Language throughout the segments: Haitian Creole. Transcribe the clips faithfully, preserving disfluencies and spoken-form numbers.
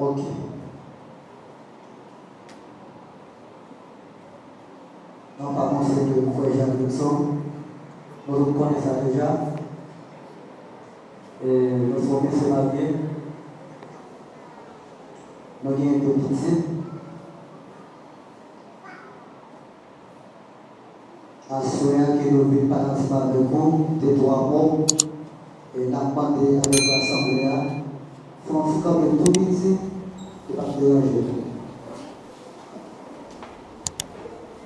Ok. N ap anonse ke frè Jean Luckson, nou tout konnen sa deja. E nou se yon mesye marye. Nou gen de pitit. Aswè a ke nou vin pale ansanm avèk ou, de twa mo, e n ap mande avèk asanble a, fè yon ti kanpe tou piti, e p ap deranje nou.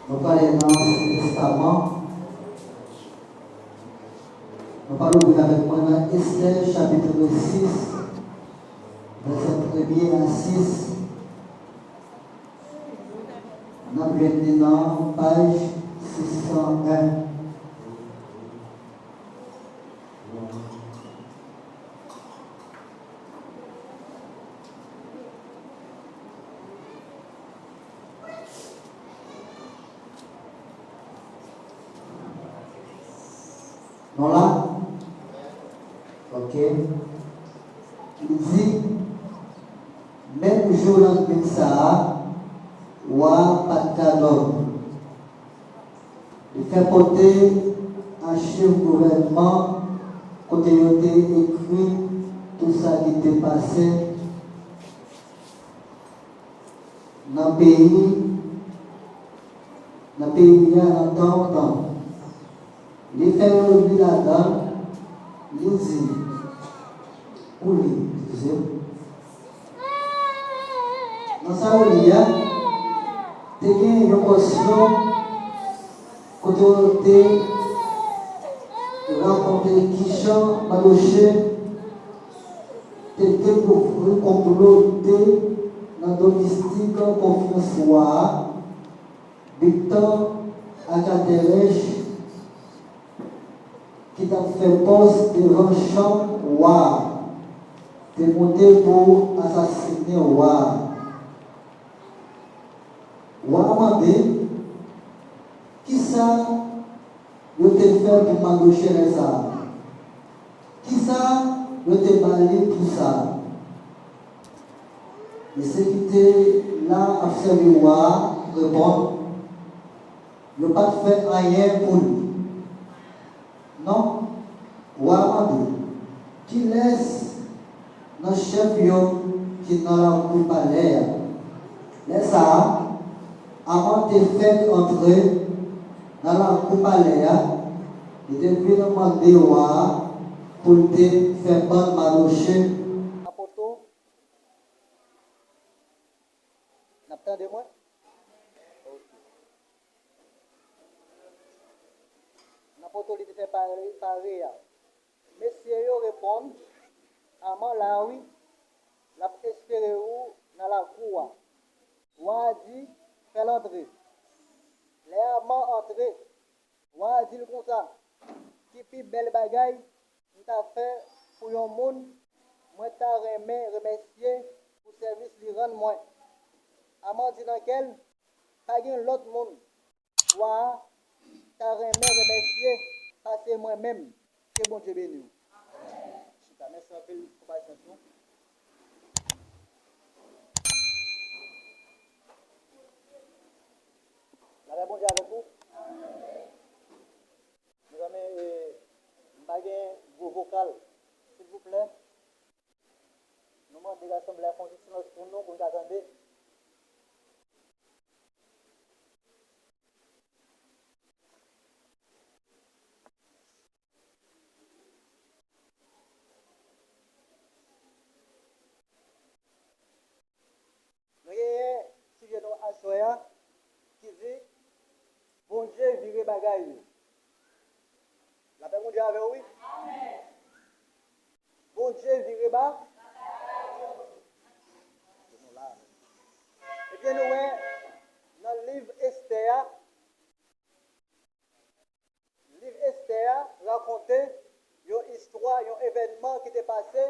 Nou prale nan Ansyen Testaman, nou prale ouvri avèk mwen nan Estè, chapit sis, vèsè premye a sis. N ap jwenn li nan paj sis san en. Nou la? Ok. Li di, menm jou nan nuit sa a, wa a pa t ka dòmi. Li fè pote achiv gouvènman kote yo te ekri tout sa ki te pase nan peyi, nan peyi a nan tan lontan. Li fè yo li ladan, li di, ou li, eskize m. Nan sa yo li a, te gen yon pòsyon kote yo te rakonte kijan Madoche te dekouvri konplote nan domestik konfyans wa a, Bigtan ak Atèrèch, ki t ap fè pòs devan chanm wa a, te monte pou asasinen wa a. Wa a mande, kisa yo te fè pou Madoche lè sa a? Kisa yo te ba li pou sa? Mesye ki te la ap sèvi wa a reponn, yo pa t fè anyen pou li. Non, wa a mande, kilès nan chèf yo ki nan lakou palè a? Lè sa a, Aman te fèk antre nan lakou palè a, li te vin mande wa a pou l te fè bann Madoche. Apoto, n ap tande mwen? Ok. Nan poto li te fè pare, pare a. Mesye yo reponn, Aman la wi, l ap espere ou nan lakou a. Wa a di, fè l antre. Lè Aman antre, wa a di l konsa, ki pi bèl bagay m ta fè pou yon moun mwen ta renmen remèsye pou sèvis li rann mwen? Aman di nan kè l, pa gen lòt moun wa a ta renmen remèsye pase mwen menm. Ke Bondye beni w. Chita, mèsi anpil pou pasyans nou. Lapè Bondye avèk ou. Mezanmi, e, m pa gen gwo vokal. Silvouplè, nou mande rasanble a fè yon ti silans pou nou, pou n ka tande. Nou genyen ti vye nou aswè a ki di, Bondye vire bagay yo. Lapè Bondye avè w, wi. Bondye vire ba. Ebyen, nou wè nan liv Estè a, liv Estè a rakonte yon istwa, yon evènman ki te pase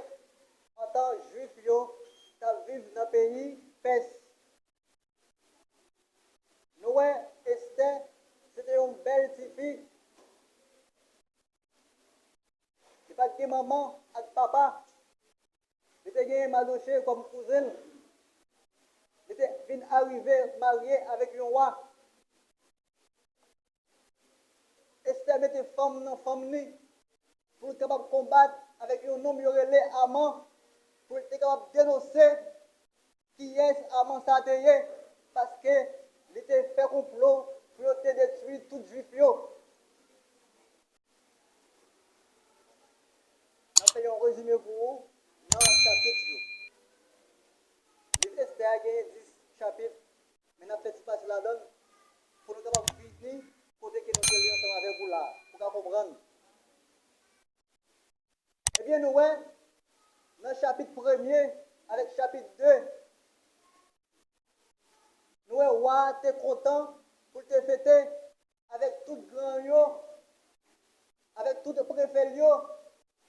antan Jwif yo t ap viv nan peyi Pès. Nou wè Estè, se te yon bèl tifi. Li pa t gen manman ak papa. Li te gen Madoche kòm kouzen l. Li te vin arive marye avèk yon wa. Estè mete fanm nan fanm li pou l kapab konbat avèk yon nonm yo rele Aman, pou l te kapab denonse kiyès Aman sa te ye, paske li te fè konplo pou yo te detwi tout Jwif yo. N ap fè yon rezime pou ou nan chapit yo. Liv Estè a genyen dis chapit, men n ap fè ti pase ladan l pou nou kapab vini kote ke nou te li ansanm avèk ou la, pou ka konprann. Ebyen, nou wè, nan chapit premye avèk chapit de, nou wè wa a te kontan pou l te fete avèk tout gran yo, avèk tout prefè l yo,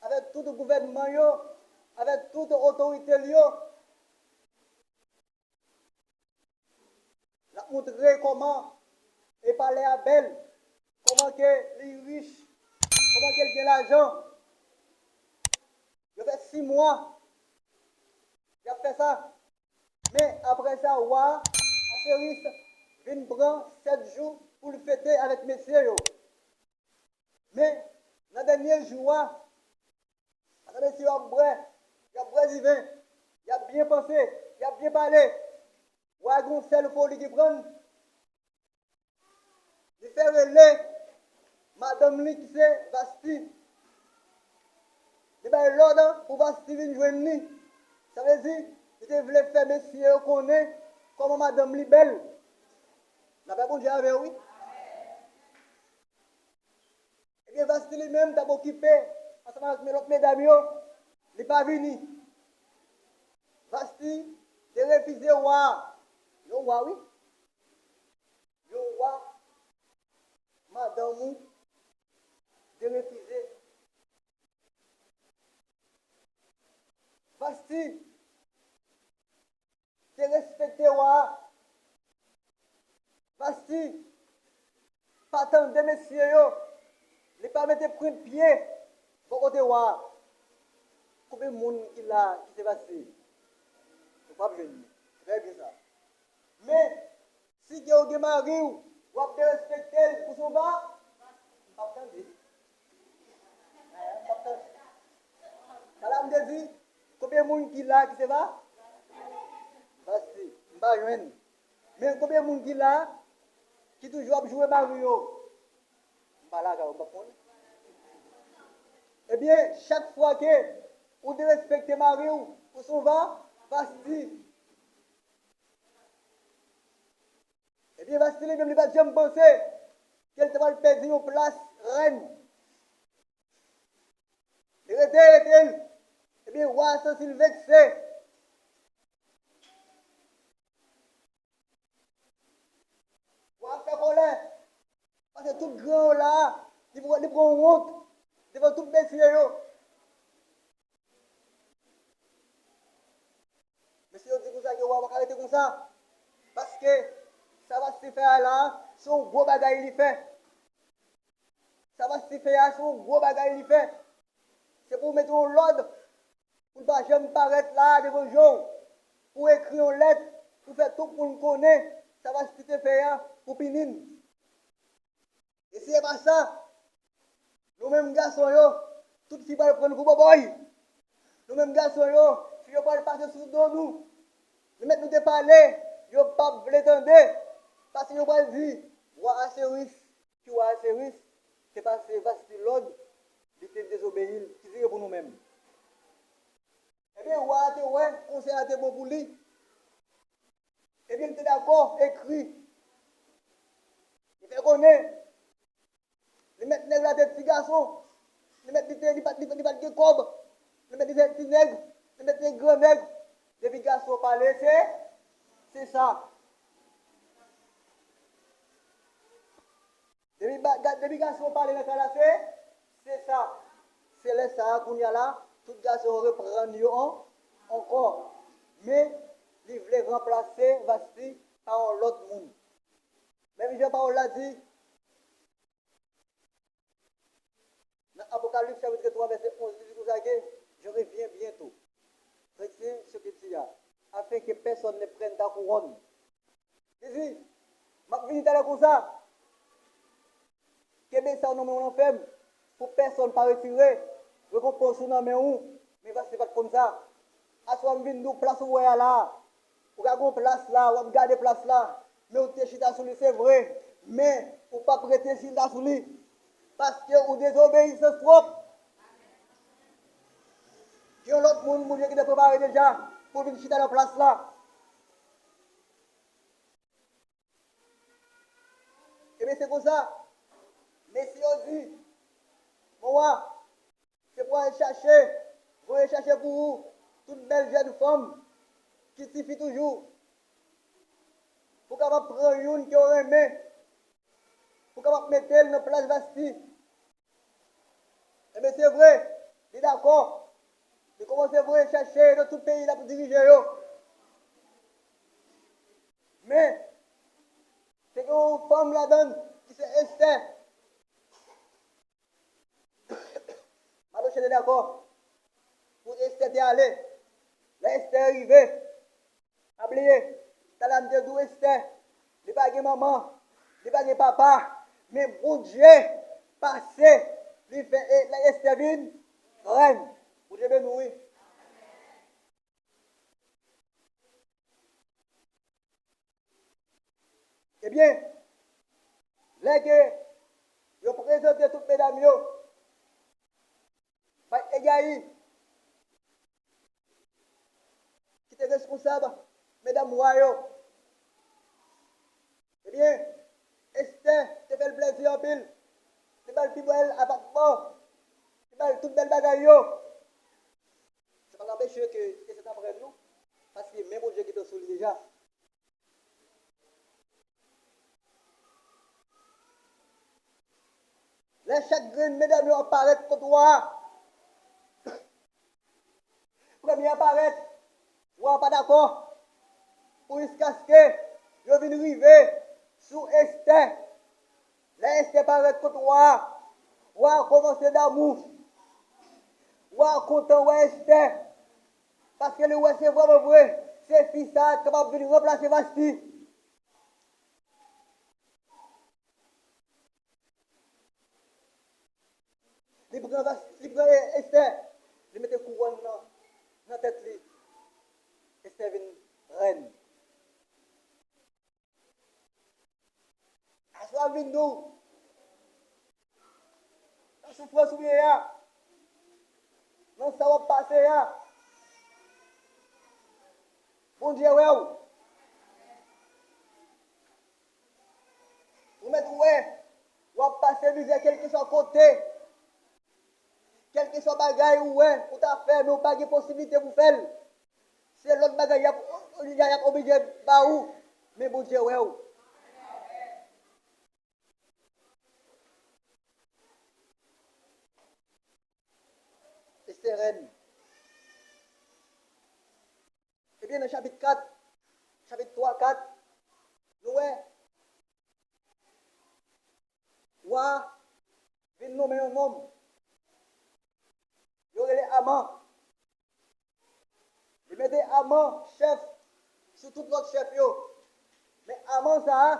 avèk tout gouvènman yo, avèk tout otorite l yo. L ap montre kòman e palè a bèl, kòman ke li rich, kòman ke l gen lajan. Yo fè sis mwa y ap fè sa. Men apre sa, wa Aseris vin pran sèt jou pou l fete avèk mesye yo. Men nan dènye jou a, pandan mesye yo ap bwè, y ap bwè diven, y ap byen panse, y ap byen pale, wa gen yon sèl foli ki pran l. Li fè rele madanm li ki se Vasti. Li bay lòd pou Vasti vin jwenn li. Sa vle di, li te vle fè mesye yo konnen kòman madanm li bèl. Lapè Bondye avè w, wi. Ebyen, Vasti li menm t ap okipe ansanm avèk lòt medam yo, li pa vini. Vasti te refize wa a. Yon wa, wi. Yon wa, madanm ou te refize. Vasti te respekte wa a. Vasti pa tande mesye yo. Li pa mete pwent pye bò kote wa a. Konbyen moun ki la ki se Vasti? Ou p ap jwenn li. Se trè byen sa. Men, si ke w gen mari w, w ap derespekte l pou se yon va? M p ap tande. M p ap tande. Sa la m te di, konbyen moun ki la ki se va? Vasti, m pa jwenn. Men konbyen moun ki la ki toujou ap joure mari yo? M pa la, m pa konn. Ebyen, chak fwa ke ou derespekte mari w, ou se yon va? Vasti. Ebyen, Vasti li menm, li pa t janm panse ke l ta pral pèdi yon plas rèn. Li rete, rete l. Ebyen, wa a santi l vekse. Wa a fè kòlè. Paske tout gran yo la a, li pran, li pran wont devan tout mesye yo. Mesye yo di konsa ke wa a pa ka rete konsa. Paske sa Vasti fè a la a, se yon gwo bagay li fè. Sa Vasti fè a, se yon gwo bagay li fè. Se pou mete yon lòd pou l pa janm parèt la a devan je w, pou ekri yon lèt, pou fè tout moun konnen sa Vasti te fè a pou pini n. E si se pa sa, nou menm gason yo, tout fi pral pran nou pou bòbòy. Nou menm gason yo, fi yo pral pase sou do nou. Li mèt nou te pale, yo p ap vle tande, paske yo pral di, wa Aseris, ki wa Aseris, se pase Vasti lòd, li te dezobeyi l, ki se pou nou menm. Ebyen, wa a te wè konsèy la te bon pou li. Ebyen, li te dakò ekri. Li fè konnen, li mèt nèg la te ti gason. Li mèt li te, li pa t, li pa t gen kòb. Li mèt li te ti nèg. Li mèt li te gran nèg. Depi gason pale, se, se sa. Depi ba, ga, depi gason pale nan kay la, se, se sa. Se lè sa a, kounye a la, tout gason yo reprann yo an, ankò. Men, li vle ranplase Vasti pa yon lòt moun. Menm jan pawòl la di, nan Apokalips chapit twa, vèsè onz, li di konsa ke, je reviens bientôt. Retiens ce que tu as. afin que personne ne prenne ta couronne. Li di, m ap vini talè konsa. Kenbe sa w nan men w nan fèm, pou pèsonn pa retire rekonpans ou nan men w. Men Vasti pa t konn sa. Aswè a m vin di w plas ou wè a la a. Ou ka gen yon plas la, w ap gade plas la, men ou te chita sou li, se vre, men ou p ap rete chita sou li, paske ou dezobeyi sans twòp. Gen yon lòt moun Bondye gentan prepare deja pou vin chita nan plas la. Ebyen, se konsa, mesye yo di, mon wa, se pou al chache, voye chache pou ou, tout bèl jèn fanm, ki tifi toujou, pou kapab pran youn ke w renmen, pou kapab mete l nan plas Vasti. Ebyen, se vre, li dakò. Li kòmanse voye chache nan tout peyi l ap dirije yo. Men, te gen yon fanm ladan l ki se Estè. Madoche te dakò pou Estè te ale. Lè Estè rive, pa bliye, talè a m te di w Estè, li pa gen manman, li pa gen papa, men Bondye pase, li fè e, Estè vin rèn. Bondye beni w, wi. Ebyen, lè ke yo prezante tout medam yo, bay Egayi, ki te reskonsab medam wa yo, ebyen, Estè te fè l plezi anpil. Li ba l pi bèl apatman, li ba l tout bèl bagay yo. Sa pa t anpeche ke Estè t ap rèn non, paske men Bondye gentan sou li deja. Lè chak grenn medam yo ap parèt kot wa a, premye a parèt, wa a pa dakò, pou jiskaske yo vin rive sou Estè. Lè Estè parèt kot wa a, wa a kòmanse damou. Wa a kontan wè Estè, paske li wè se vrèman vre, se fi sa a k kapab vin ranplase Vasti. Li pran Vas-, li pran Estè, li mete kouwòn nan, nan tèt li. Estè vin rèn. Aswè a m vin di w, nan soufrans ou ye a, nan sa w ap pase a, Bondye wè w. Ou mèt wè, w ap pase mizè kèlkeswa kote, kèlkeswa bagay ou wè ou ta fè, men ou pa gen posiblite pou fè l. Se lòt bagay y ap, y ap oblije ba ou, men Bondye wè w. Estè rèn. Ebyen, nan chapit kat, chapit twa, kat, nou wè, wa a vin nonmen yon nonm. Yo rele Aman. Li mete Aman chèf sou tout lòt chèf yo. Men Aman sa a,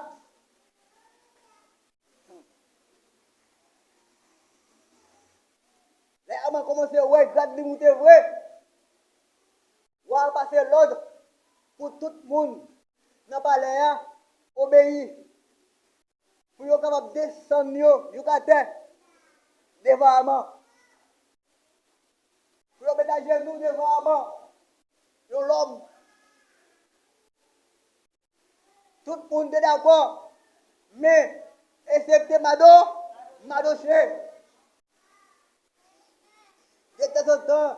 lè Aman kòmanse wè grad li moute vre, wa a pase lòd pou tout moun nan palè a obeyi, pou yo kapab desann yo jouk atè devan Aman, pou yo met ajenou devan Aman, yon lòm. Tout moun te dakò, men eksepte Mado, Madoche. De tanzantan,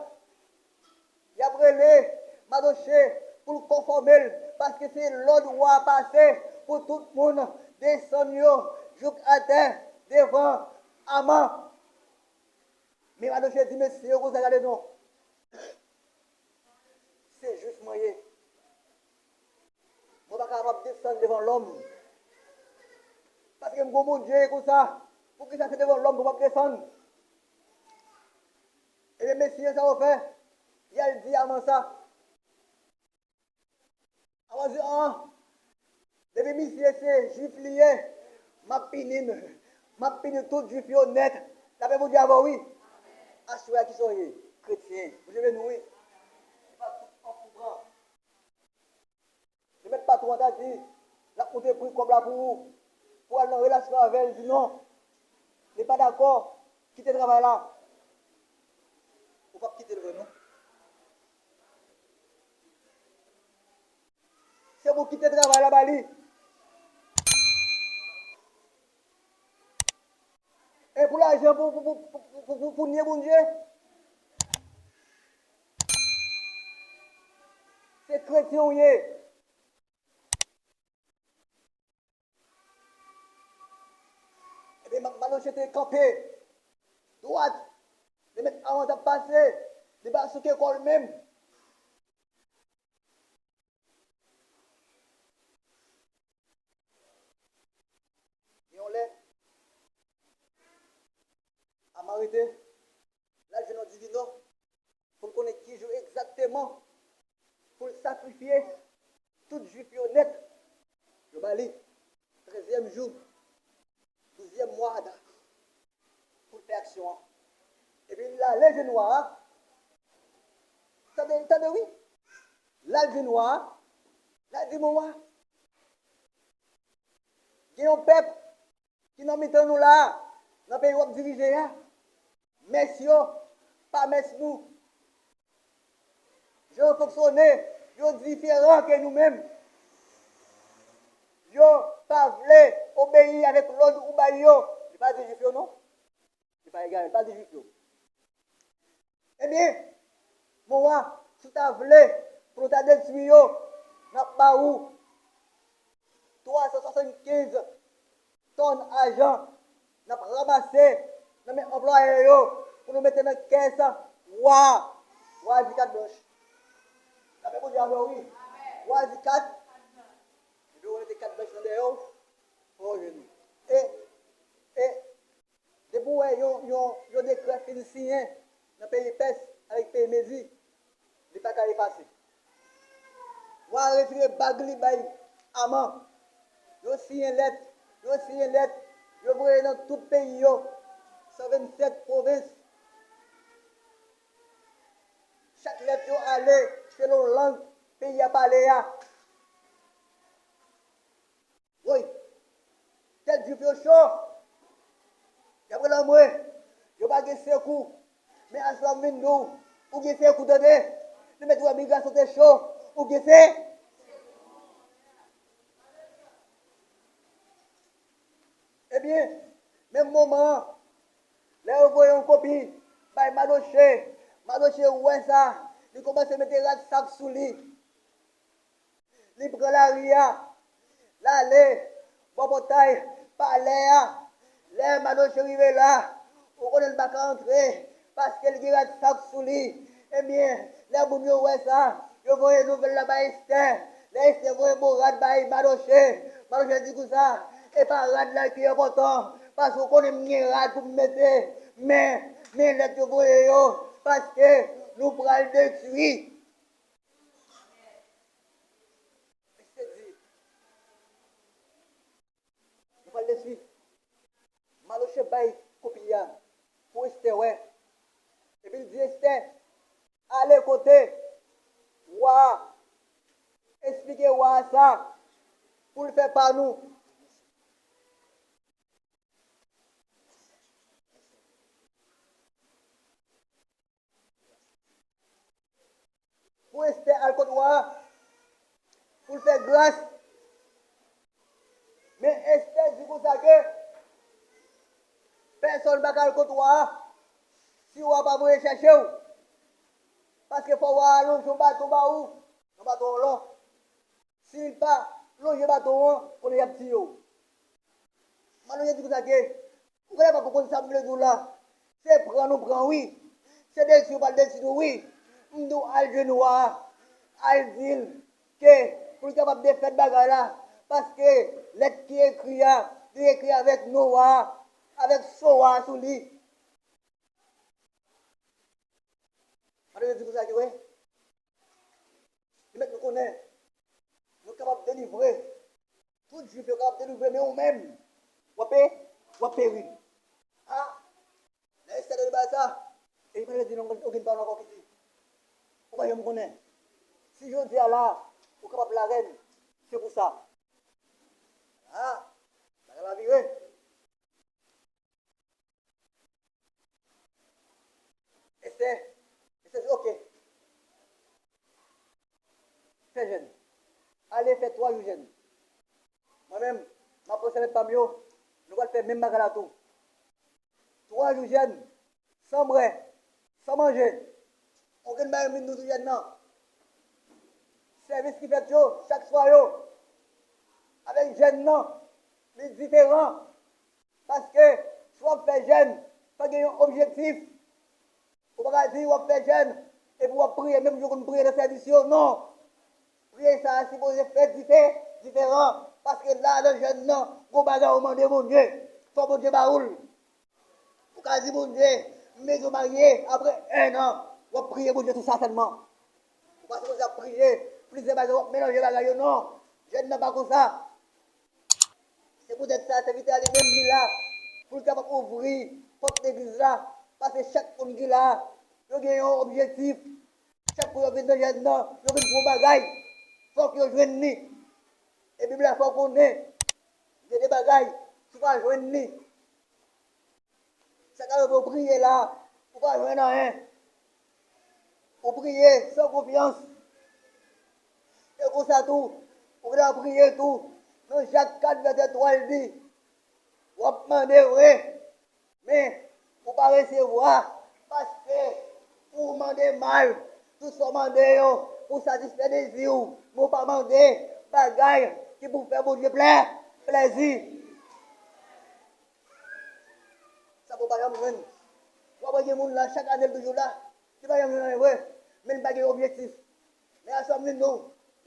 y ap rele Madoche pou l konfòme l, paske se lòd wa a pase pou tout moun desann yo jouk atè devan Aman. Men Madoche di mesye yo konsa, gade non, se jis mwen ye. Mwen pa kapab desann devan lòm. Paske m gon Bondye konsa, poukisa se devan lòm pou m ap desann? Ebyen, mesye sa yo fè, y al di Aman sa. Avan di an, depi misye se jwif li ye, m ap pini l. M ap pini tout jwif yo nèt. Lapè Bondye avè w, wi. Aswè a, kisa w ye? Kretyen. Bondye beni w, wi. Se pa tout kòb ou pran. Li mèt patwon an ta di, l ap moute pri kòb la pou ou. Pou al nan relasyon avè l, di non. Li pa dakò, kite travay la. Ou p ap kite l vre, non. Se pou kite travay la ba li. E pou lajan, pou, pou, pou nye Bondye. Se kretyen w ye. Ebyen, Ma-, Madoche te kanpe dwat. Li mèt avan t ap pase. Li pa souke kò l menm. Gen yon lè, Aman rete, l al jwenn yon divino pou l konnen ki jou egzakteman pou l sakrifye tout jwif yo nèt. Yo ba li trèzyèm jou, douzyèm mwa Ada pou l fè aksyon an. Epi l ale jwenn wa a. Tande, tande wi. L al jwenn wa a. L al di, "Mon wa, gen yon pèp ki nan mitan nou la a, nan peyi w ap dirije a, mès yo pa mès nou. Jan yo fonksyone, yo diferan ke nou menm. Yo pa vle obeyi avèk lòd ou bay yo." Li pa di jwif yo non. Li pa egare, li pa di jwif yo. Ebyen, mon wa, si w ta vle pou nou ta detwi yo, n ap ba ou twa san swasannkenz tòn ajan n ap ranmase nan men anplwaye yo pou nou mete nan kès wa a. Wa a di kat blanch. Sa fè Bondye avè w, wi. Wa a di kat. Epi w mete kat blanch nan dèyè w, fò w jwenn li. E, e, depi w wè yon, yon, yon dekrè fin siyen nan peyi Pès avèk peyi Medi, li pa ka efase. Wa a retire bag li bay Aman. Yo siyen lèt, yo siyen lèt, yo voye nan tout peyi yo, san vennsèt pwovens. Chak lèt yo ale selon lang peyi a pale a. Woy, tèt jwif yo cho. Y ap rele anmwe. Yo pa gen sekou. Men aswè a m vin di w, ou gen sekou tande. Li mèt wè migrasyon te cho. Ou gen se. Ebyen, menm moman an, lè yo voye yon kopi bay Madoche, Madoche wè sa, li kòmanse mete rad sak sou li. Li pran lari a, l ale bò pòtay palè a. Lè Madoche rive la, ou konnen l pa ka antre, paske l gen rad sak sou li. Ebyen, lè moun yo wè sa, yo voye nouvèl la bay Estè. Lè Estè voye bon rad bay Madoche, Madoche di konsa, "E pa rad la ki enpòtan, paske ou konnen m gen rad pou m mete." Men, men lèt yo voye yo, paske nou pral detwi. Estè di, "Nou pral detwi." Madoche bay kopi a pou Estè wè. Epi l di Estè, "Ale kote wa a, eksplike wa a sa pou l fè pa nou." Pou Estè al kot wa a, pou l fè gras. Men Estè di konsa ke pèsonn pa ka al kot wa a si wa a pa voye chèche w. Paske fò wa a lonje yon baton ba ou, yon baton an lò. Si l pa lonje baton an, konnen y ap tiye w. Madoche di konsa ke, ou genlè pa konprann sa m vle di w la. Se pran nou pran wi. Se detwi yo pral detwi nou wi. M di w al jwenn wa a. Al di l ke pou l kapab defèt bagay la. Paske lèt ki ekri a, li ekri avèk non wa a, avèk son wa a sou li. Madoche di konsa ke, wè. Li mèt nou konnen. kapab delivre. Tout Jwif yo kapab delivre, men ou menm, w ap pe-, w ap peri. Ha! Lè Estè tande bagay sa, e li pa te di non, okenn pawòl ankò ki di. Ou pa janm konnen. Si jodi a la, ou kapab larèn, se pou sa. Ha! Bagay la vire. Estè, Estè di, oke. Fè jèn. Ale fè twa jou jèn. Mwen menm, m ap pran sèvyèt pa m yo, nou pral fè menm bagay la tou. Twa jou jèn, san bwè, san manje. Okenn bagay vin nou sou jèn nan. Sèvis ki fèt yo, chak swa yo, avèk jèn nan, li diferan. Paske, si w ap fè jèn, fò gen yon objektif. Ou pa ka di w ap fè jèn, epi w ap priye, menm jan w konn priye nan sèvis yo, non. Priyè sa a sipoze fè dife-, diferan, paske la nan jèn nan, gon bagay ou mande Bondye, fò Bondye ba ou l. Ou ka di Bondye, m bezwen marye, apre en an, w ap priye Bondye sou sa sèlman. Ou pa sipoze ap priye, plizyè bagay, w ap melanje bagay yo, non. Jèn nan pa konsa. Se poutèt sa, sèvitè a li menm li la, pou l kapab ouvri pòt legliz la, paske chak moun ki la, yo gen yon objektif. Chak kou yo vin nan jèn nan, yo vin pou yon bagay. Fòk yo jwenn li. E Bib la fè w konnen, gen de bagay, si w pa jwenn li, sa ka rive w priye la, ou pa jwenn anyen. Ou priye san konfyans. E konsa tou, ou gentan priye tou. Nan Jak kat vèsè twa, l di, w ap mande vre, men ou pa resevwa, paske ou mande mal. Tout sa w mande yo, pou satisfè dezi w, men w pa mande bagay ki pou fè Bondye plè-, plèzi. Sa pou pa janm jwenn. W ap wè gen moun la, chak ane l toujou la, li pa janm jwenn anyen vre, men li pa gen objektif. Men aswè m vin di w,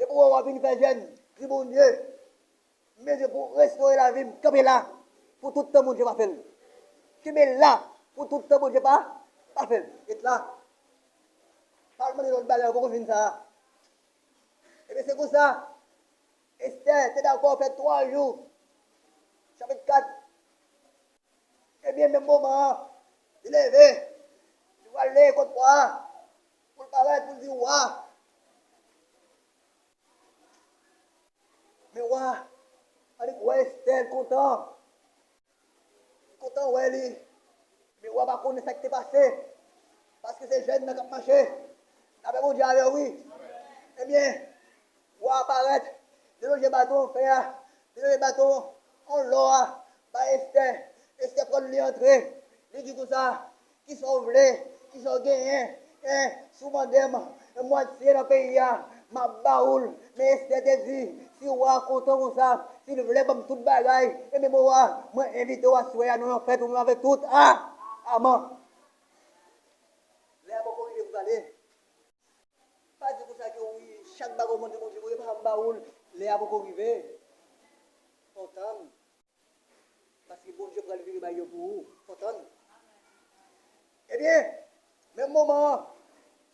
depi w wè w ap vin fè jèn, di Bondye, m bezwen pou w restore lavi m, kanpe la, pou tout tan Bondye pa fè l. Kenbe la, pou tout tan Bondye pa, pa fè l. Ret la. Pa al mande lòt bagay, ou poko fin sa a. Ebyen, se konsa, Estè te dakò fè twa jou. Chapit kat. Ebyen, menm moman an, li leve, li prale kot wa a, pou l parèt, pou l di wa. Men wa, annik wè Estè, l kontan. Li kontan wè li. Men wa pa konnen sa k te pase. Paske se jèn nan k ap mache. Lapè Bondye avè w, wi. Ebyen, wa a parèt. Li lonje baton fè a. Li lonje baton an lò a ba Estè. Estè pran l, li antre. Li di konsa, kisa w vle? Kisa w genyen? En, si w mande m mwatye nan peyi a, m ap ba ou l. Men Estè te di, si wa a kontan konsa, si l vle ban m tout bagay, ebyen mwen wa, mwen envite w aswè a nan yon fèt ou menm avèk tout a, Aman. Lè a poko rive pou w pale. Pa di konsa ke wi, chak bagay w mande Bondye, Bondye pa janm ba ou l. Lè a poko rive. Fò w tann. Paske Bondye pral vire bagay yo pou ou. Fò w tann. Ebyen, menm moman an,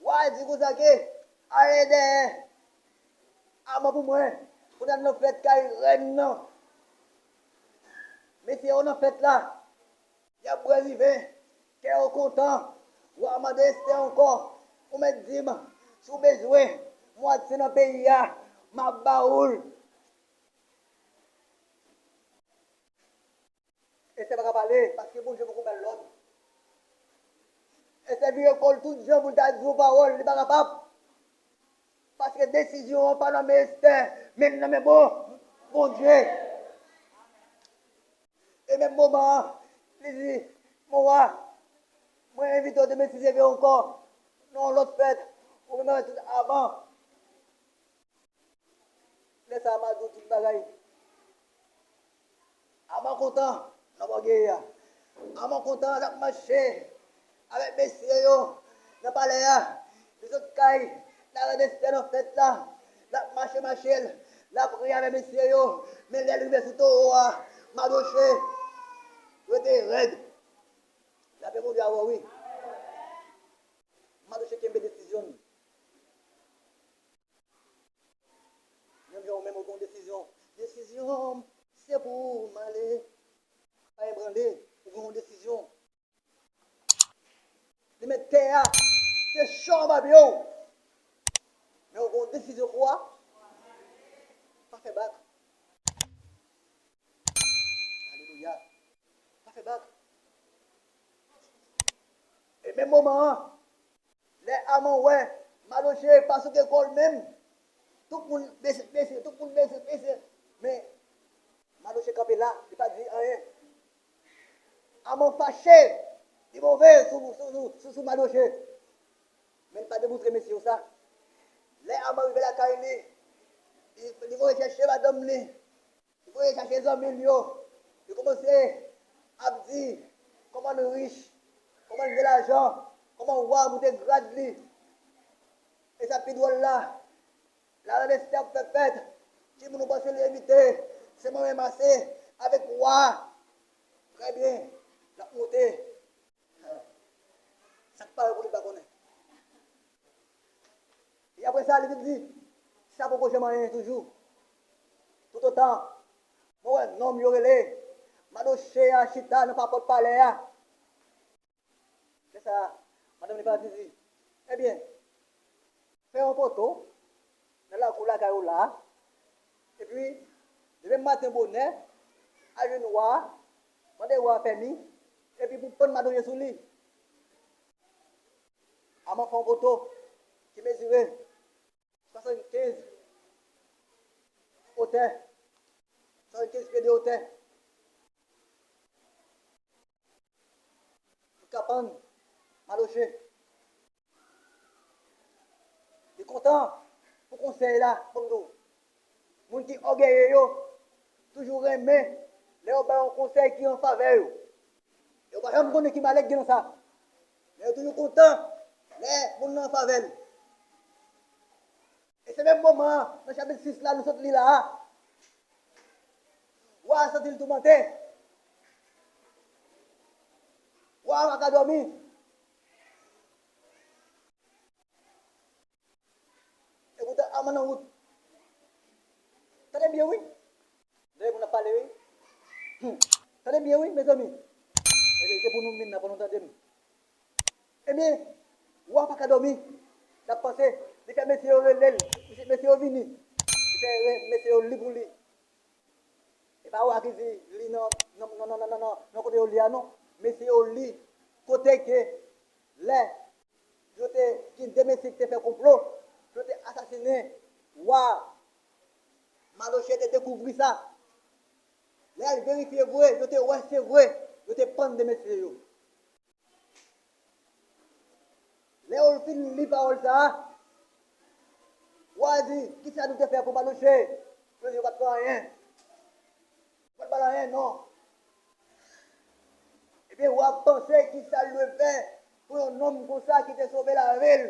wa a di konsa ke, ale dèyè Aman pou mwen, pou n al nan fèt kay rèn nan. Mesye yo nan fèt la, y ap bwè diven, kè yo kontan. Wa a mande Estè ankò, ou mèt di m, si w bezwen mwatye nan peyi a, m ap ba ou l. Estè pa ka pale, paske Bondye poko ba l lòd. Estè vire kò l tout jan pou l ta di yon pawòl, li pa kapab. Paske desizyon an pa nan men Estè, men nan men Bon-, Bondye. E menm moman an, li di, mon wa, mwen envite w demen si Dye vle ankò, nan yon lòt fèt, ou menm avèk tout Aman. Lè sa a, m a di w tout bagay. Aman kontan nan bò geri a. Aman kontan, l ap mache avèk mesye yo nan palè a. Li sot kay larèn Estè nan fèt la. L ap mache, mache l. L ap ri avèk mesye yo. Men lè l rive sou towo a, Madoche rete rèd. Lapè Bondye avè w, wi. Madoche kenbe desizyon l. Menm jan ou menm ou Yon desizyon. Desizyon, se pou m ale. Pa ebranle, ou gen yon desizyon. Li met tè a, se cho anba pye w. Men ou gen yon desizyon pou w a. Pa fè bak. Alelouya. Pa fè bak. E menm moman an, lè Aman wè Madoche pa sou kò l menm, tout moun bese, bese, tout moun bese, bese. Men Madoche kanpe la, li pa di anyen. Aman fache, li move sou, sou, sou, sou, sou Madoche. Men li pa demoutre mesye yo sa. Lè Aman rive lakay li, li, li voye chèche madanm li. Li voye chache zanmi l yo. Li kòmanse ap di kòman l rich, kòman l gen lajan, kòman wa moute grad li. E sa k pi dwòl la, Larèn Estè ap fè fèt. Timoun ou panse li envite, se manman ase avèk wa. Trè byen, l ap moute. Sa k pare pou li pa konnen. E apre sa, li vin di, sa poko janm anyen toujou. Toutotan mwen wè nonm yo rele Madoche a chita nan papòt palè a. Lè sa a, madanm li pati di, ebyen, fè yon poto nan lakou lakay ou la, epi, demen maten bonè, al jwenn wa a, mande wa a pèmi, epi pou pann Madoche sou li. Aman fè yon poto ki mezire swasannkenz wotè, swasannkenz pye de wotè. Pou ka pann Madoche. Li kontan pou konsèy la, pou m di w. Moun ki ògeye yo toujou renmen lè yo ba yo yon konsèy ki an favè yo. Yo pa janm konnen ki malè k gen nan sa. Men yo toujou kontan lè moun nan an favè l. E se menm moman an, nan chapit sis la, nou sot li la a, wa a santi l toumante. Wa a pa ka dòmi. E poutan, Aman nan wout. Tande byen, wi. Dèyè moun ap pale, wi. Hmm. Tande byen, wi, mezanmi. E se pou nou vin nan, pou nou tande nou. Ebyen, wa pa ka dòmi. L ap panse, li fè mesye yo rele l. Mesye, mesye yo vini. Li fè re-, mesye yo li pou li. E pa wa ki di li nan, nan, nan kote yo li a, non. Mesye yo li kote ke lè yo te gen de mesye ki te fè konplo, yo te asasinen wa. Madoche te dekouvri sa. Lè l verifye vre, yo te wè se vre, yo te pann de mesye yo. Lè yo fin li pawòl sa a, wa a di, kisa nou te fè pou Madoche? Yo di, yo pa t fè anyen. Yo pa t ba l anyen, non. Ebyen, w ap panse kisa l dwe fè pou yon nonm konsa ki te sove lavi l.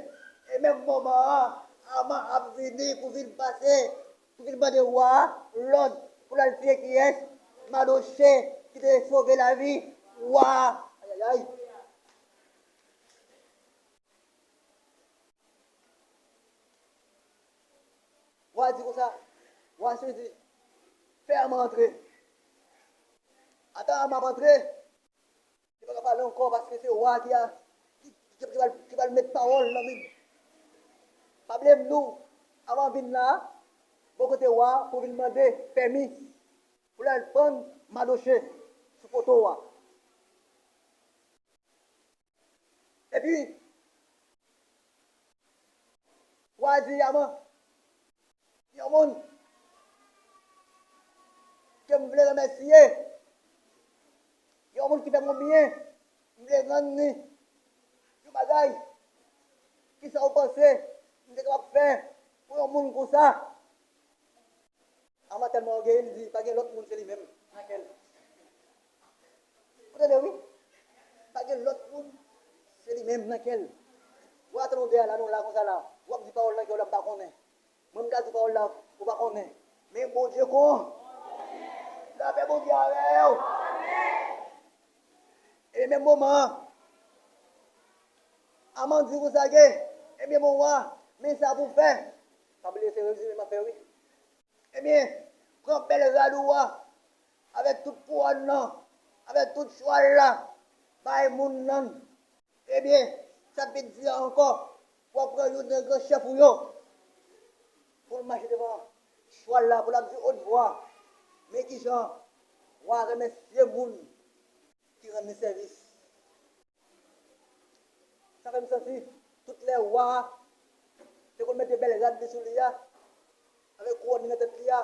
E menm moman an, Aman ap vini pou vin pase, pou vin mande wa a lòd pou l al tiye kiyès? Madoche ki te sove lavi wa a. Ayayay. Wa a di konsa, wa a sezi, fè Aman antre. Ata Aman ap antre, li pa ka pale ankò paske se wa a ki a, ki, ki, ki pral, ki pral met pawòl nan men l. Pa bliye m di w, Aman vin la, bò kote wa a, pou vin mande pèmi pou l al pann Madoche sou poto a. Epi, wa a di Aman, yon moun ke m vle remèsye, yon moun ki fè m yon byen, m vle rann li yon bagay. Kisa w panse m te kapab fè pou yon moun konsa? Aman tèlman ògeye, li di, pa gen lòt moun, se li menm nan kè l. Ou tande, wi? Pa gen lòt moun, se li menm nan kè l. W a tann ou deyè la, nou la konsa la. W ap di pawòl nan kè w la, m pa konnen. Mwen, m ka di pawòl la, ou pa konnen. Men Bondye kon. Lapè Bondye avè w. E menm moman an, Aman di konsa ke, ebyen, bon wa, men sa pou w fè. Pa bliye, se rezime m ap fè, wi. Ebyen, pran bèl rad ou a, avèk tout kouwòn nan, avèk tout chwal la, bay moun nan. Ebyen, sa vle di ankò, w ap pran youn nan gran chèf ou yo, pou l mache devan chwal la, pou l ap di wòtvwa, men kijan w a remèsye moun ki rann li sèvis. Sa fè m santi, tout lè wa a te konn mete bèl rad li sou li a, avèk kouwòn li nan tèt li a,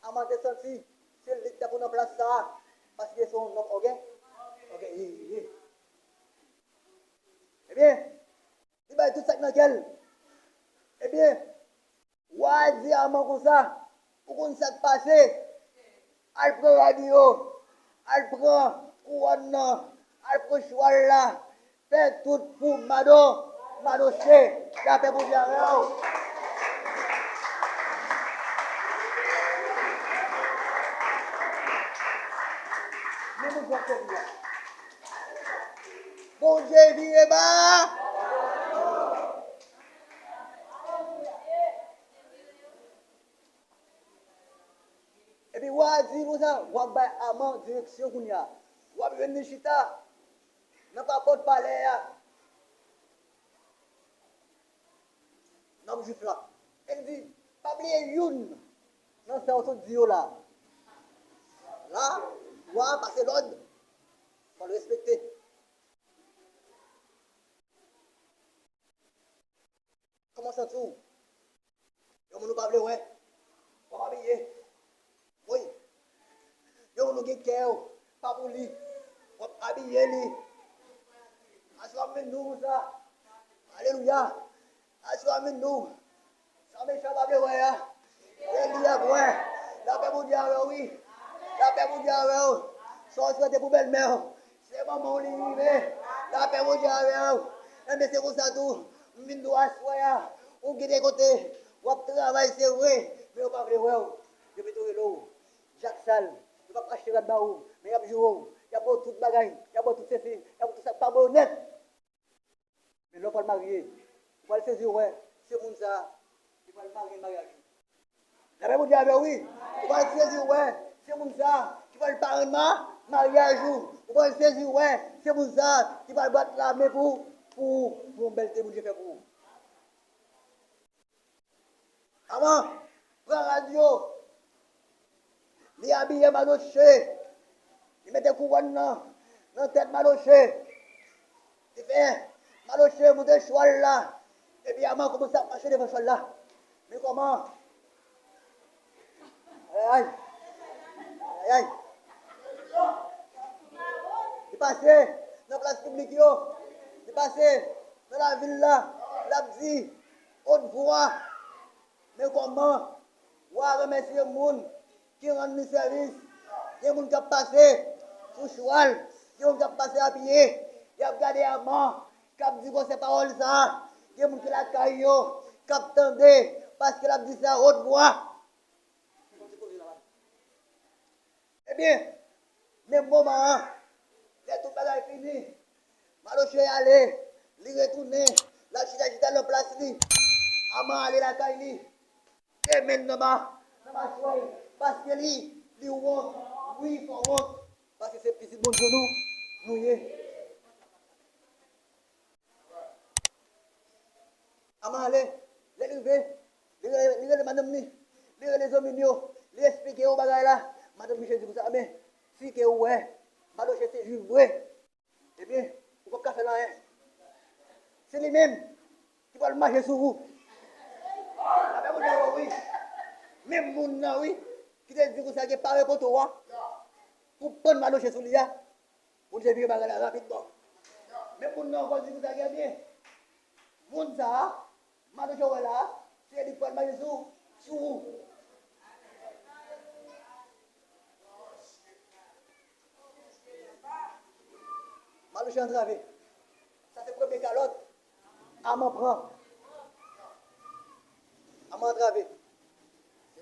Aman te santi se li ki ta pou nan plas sa a, paske se yon nonm ògè, ògèye li ye. Ebyen, li bay tout sa k nan kè l. Ebyen, wa a di Aman konsa, ou konn sa k pase? Al pran rad yo, al pran kouwòn nan, al pran chwal la, fè tout pou Mado, Madoche, lapè Bondye avè w. Men Bondye ap fè byen. Bondye vire ba. Epi wa a di konsa, w ap bay Aman direksyon kounye a. W ap jwenn li chita nan papòt palè a. Nonm jwif la. E l di, pa bliye youn nan sa w sot di yo la. La, wa a pase lòd, fò l respekte. Kòman w santi w? Yon moun ou pa vle wè, w ap abiye. Wi. Yon moun ou gen kè w pa pou li, w ap abiye li. Aswè a m vin di w konsa. Alelouya. Aswè a m vin di w, sa mechan pa vle wè a, se li y ap wè. Lapè Bondye avè w, wi. Lapè Bondye avè w. Sa w swete pou bèlmè w, se manman w li rive. Lapè Bondye avè w. Enben, se konsa tou, m vin di w aswè a, ou gen de kote w ap travay, se vre, men yo pa vle wè w. Yo pito rele w Jak Sal. Yo p ap achte rad ba ou, men y ap joure w. Y ap ba w tout bagay. Y ap ba w tout sesi. Y ap ba w tout sa k pa bon yo nèt. Men lè w pral marye, ou pral sezi wè, se moun sa a ki pral marye maryaj ou. Lapè Bondye avè w, wi. Ou pral sezi wè, se moun sa a ki pral parenn ma-, maryaj ou. Ou pral sezi wè, se moun sa a ki pral bat lamen pou, pou, pou yon bèlte Bondye fè pou ou. Aman pran rad yo. Li abiye Madoche. Li mete kouwòn nan, nan tèt Madoche. Li fè Madoche monte chwal la. Epi Aman kòmanse ap mache devan chwal la. Men kòman? Ayayay. Ayayay. Li pase nan plas piblik yo. Li pase nan lavil la. L ap di, wòtvwa, men kòman wa a remèsye moun ki rann li sèvis. Gen moun k ap pase sou chwal, gen moun k ap pase apye. Y ap gade Aman k ap di gwosè pawòl sa a. Gen moun ki lakay yo k ap tande, paske l ap di sa wòtvwa. Ebyen, menm moman an, lè tout bagay fini, Madoche ale, li retounen, l al chita chita nan plas li. Aman ale lakay li, te men l nan ma-, nan machwè l, paske li, li wont. Wi, fò wont, paske se pitit Bondye nou, nou ye. Aman ale, lè l rive, li rele, li rele madanm li, li rele zanmi l yo, li esplike yo bagay la. Madanm Miche di konsa, men, si ke ou wè, Madoche se jwif vre, ebyen, ou p ap ka fè l anyen. Se li menm ki pral mache sou ou. Lapè Bondye avè w, wi. Menm moun nan, wi, ki te di konsa ke pare poto w a, pou pann Madoche sou li a. Bondye vire bagay la rapidman. Men moun nan ankò di konsa, gen byen. Moun sa a, Madoche w wè la a, se li k pral mache sou, sou ou. Madoche antrave. Sa se premye kalòt Aman pran. Aman antrave.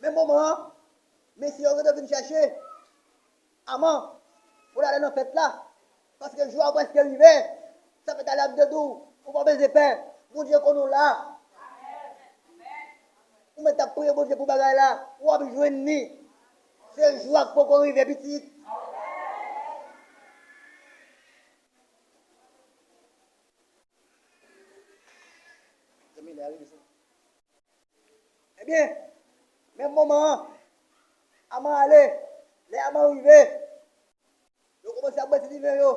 Menm moman an, mesye yo gentan vin chache Aman pou l ale nan fèt la, paske jou a prèske rive. Sa fè talè a m te di w, ou pa bezwen pè, Bondye konnen w la. Ou mèt ap priye Bondye pou bagay la, w ap jwenn li. Se jou a k poko rive, pitit. Ebyen, menm moman an, Aman ale. Lè Aman rive, yo kòmanse ap bwè ti diven yo.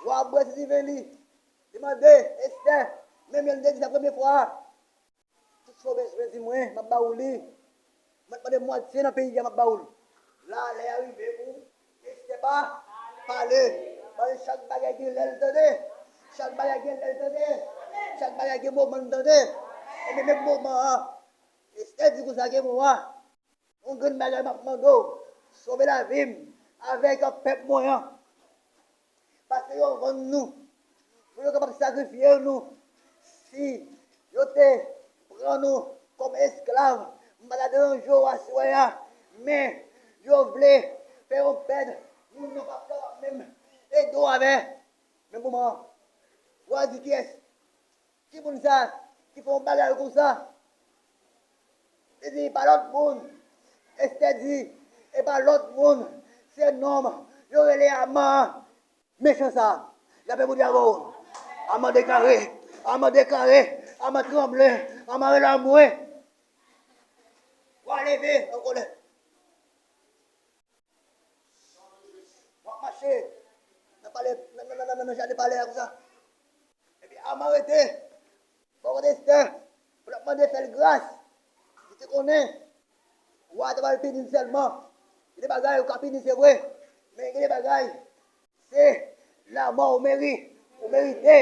Wa a bwè ti diven li. Li mande Estè, menm jan li te di sa premye fwa a. Tout sa w bezwen di mwen, m ap ba ou li. Mwen t mande mwatye nan peyi a, m ap ba ou l. La, lè a rive pou Estè pa pale. Paske chak bagay gen lè l, tande. Chak bagay gen lè l, tande. Chak bagay gen moman l, tande. Ebyen, menm moman an, Estè di konsa, gen mwa. Yon grenn bagay m ap mande w, sove lavi m avèk pèp mwen an. Paske yo vann nou pou yo kapab sakrifye nou. Si yo te pran nou kòm esklav, m pa ta deranje w aswè a, men yo vle fè yo pèd moun yo p ap kapab menm ede w avè. Men moman an, w a di kiyès? Ki moun sa ki fè yon bagay konsa? Li di, "E pa lòt moun." Estè di, "E pa lòt moun. Se nonm yo rele Aman." Mechan sa. Lapè Bondye avè w. Aman deklare. Aman deklare. Aman tranble. Aman rele anmwe. Wa leve an kòlè. W ap mache nan palè, nan, nan, nan, nan, nan jaden palè a konsa. Epi Aman rete bò kote Estè pou l ap mande fè l gras. Li te konnen wa a te pral pini l sèlman. Gen de bagay yo ka pini, se vre, men gen de bagay, se lamò ou meri-, ou merite,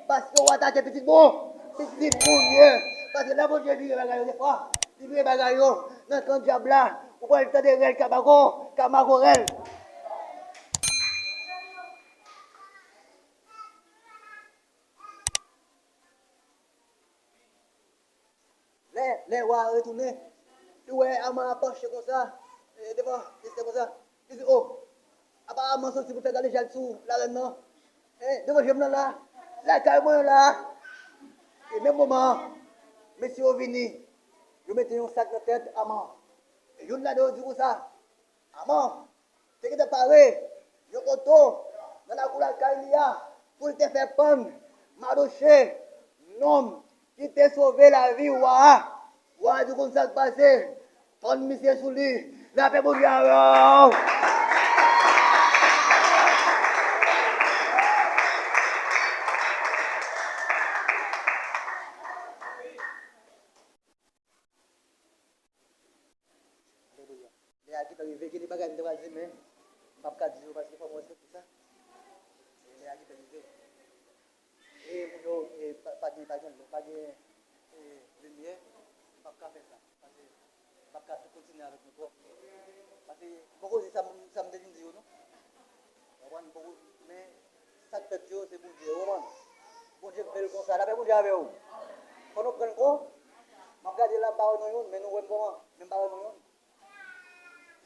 paske w atake pitit bon, pitit Bondye. Paske lè Bondye vire bagay yo, defwa, li vire bagay yo nan kan dyab la, ou pral tande rèl kamako, kamako rèl. Lè, lè wa a retounen, li wè Aman ap panche konsa, e, devan Estè konsa. Li di, "O, apa Aman soti pou fè galejad sou larèn nan? E, devan je m nan la, lakay mwen la." E menm moman an, mesye yo vini, yo mete yon sak nan tèt Aman. E youn ladan yo di konsa, Aman te gentan pare yon oto nan lakou lakay li a pou l te fè pann Madoche, nonm ki te sove lavi wa a. Wa a di, "Konn sa k pase, pann misye sou li, lapè Bondye avè w." Alelouya. Lè a gentan rive, gen de bagay m te pral di, men m p ap ka di yo paske fò m respekte sa. E lè a gentan rive. E moun yo, e, pa, pa gen, pa gen, pa gen, e, limyè, m p ap ka fè sa. Paske m p ap ka kontinye avèk nou twòp. Paske m poko di sa m, sa m te vin di yo, non. Konprann? Bon, men sa k fèt yo, se Bondye, ou konprann? Bondye k vle l konsa, lapè Bondye avè w. Fò nou pran l kon, m ap gade la, m pa wè non youn, men nou wè m kòman, men m pa wè non youn.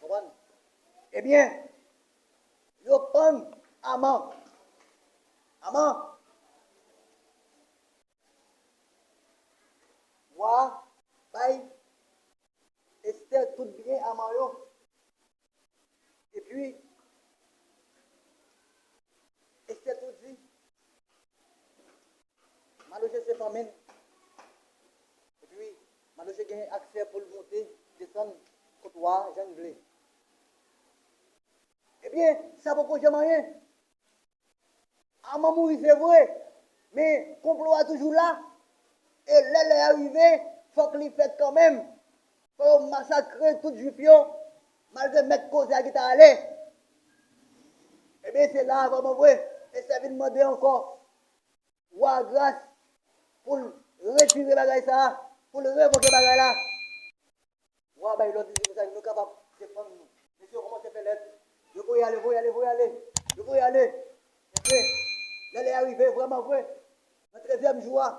Konprann? Ebyen, yo pann Aman. Aman. Wa bay Estè tout byen Aman yo. Epi, Estè tou di, Madoche se fanmi l. Epi, Madoche gen aksè pou l monte, desann kot wa a jan l vle. Ebyen, sa poko janm anyen. Aman mouri, se vre, men konplo a toujou la. E lè lè a rive, fòk li fèt kanmenm. Fò yo masakre tout Jwif yo, malgre mèt koze a gentan ale. Ebyen, se la a vrèman vre, Estè vin mande ankò wa a gras pou l retire bagay sa a, pou l revoke bagay la. Wa bay lòd, li di konsa, nou kapab defann nou. Mesye yo kòmanse fè lèt. Yo voye ale, voye ale, voye ale. Yo voye ale. Mesye, lè lè a rive, vrèman vre, nan trèzyèm jou a,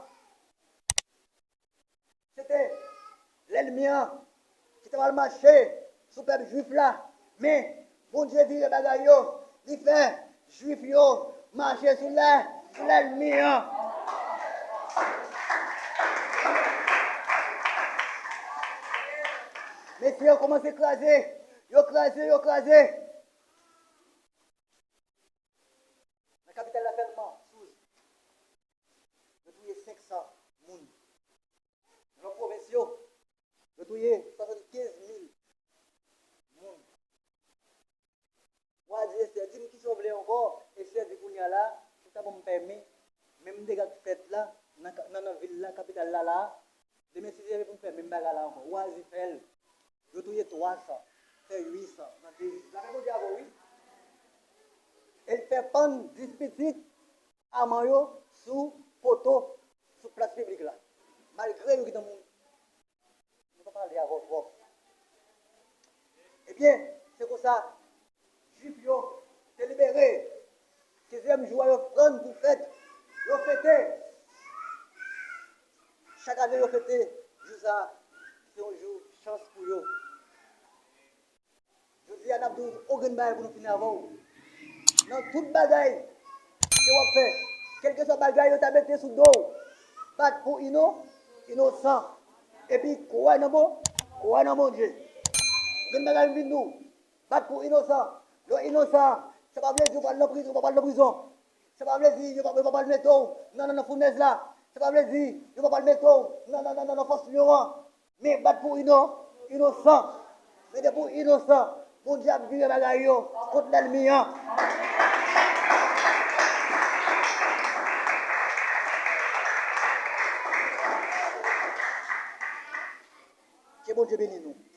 se te lènmi an ki t ap al mache sou pèp jwif la. Men, Bondye vire bagay yo, li fè Jwif yo mache sou lè, sou lènmi an. Mesye yo kòmanse kraze. Yo kraze, yo kraze. Nan kapital la sèlman, Souz, yo touye senk san moun. Nan lòt pwovens yo, yo touye swasannkenz mil moun. Wa a di Estè, di m kisa w vle ankò. Estè di kounye a la, si w ta ban m pèmi, menm dega k fèt la, nan, nan, nan vil la, kapital la, la, demen si Dye vle pou m fè menm bagay la ankò. Wa a di fè l. Yo touye twa san, fè uit san nan de jou. Lapè Bondye avè w, wi. E l fè pann dis pitit Aman yo sou poto, sou plas piblik la. Malgre yo gentan mouri. Nou pa pale avè w twòp. Ebyen, se konsa, Jwif yo te libere. Sizyèm jou a, yo pran pou fèt. Yo fete. Chak ane, yo fete jou sa a. Se yon jou chans pou yo. Jodi a, n ap di w yon grenn bagay pou nou fini avè w. Nan tout bagay ke w ap fè, kèlkeswa bagay yo ta mete sou do w, bat pou ino-, inosan. Epi kwè nan Bon-, kwè nan Bondye. Grenn bagay m vin di w, bat pou inosan. Lè w inosan, sa pa vle di w pral nan prizon, ou pa pral nan prizon. Sa pa vle di yo pa, yo pa pral mete w nan, nan, nan founèz la. Sa pa vle di yo pa pral mete w nan, nan, nan, nan, nan fòs lyon an. Men bat pou ino-, inosan. Men depi w inosan, Bondye ap vire bagay yo kont lènmi an. Ke Bondye beni nou.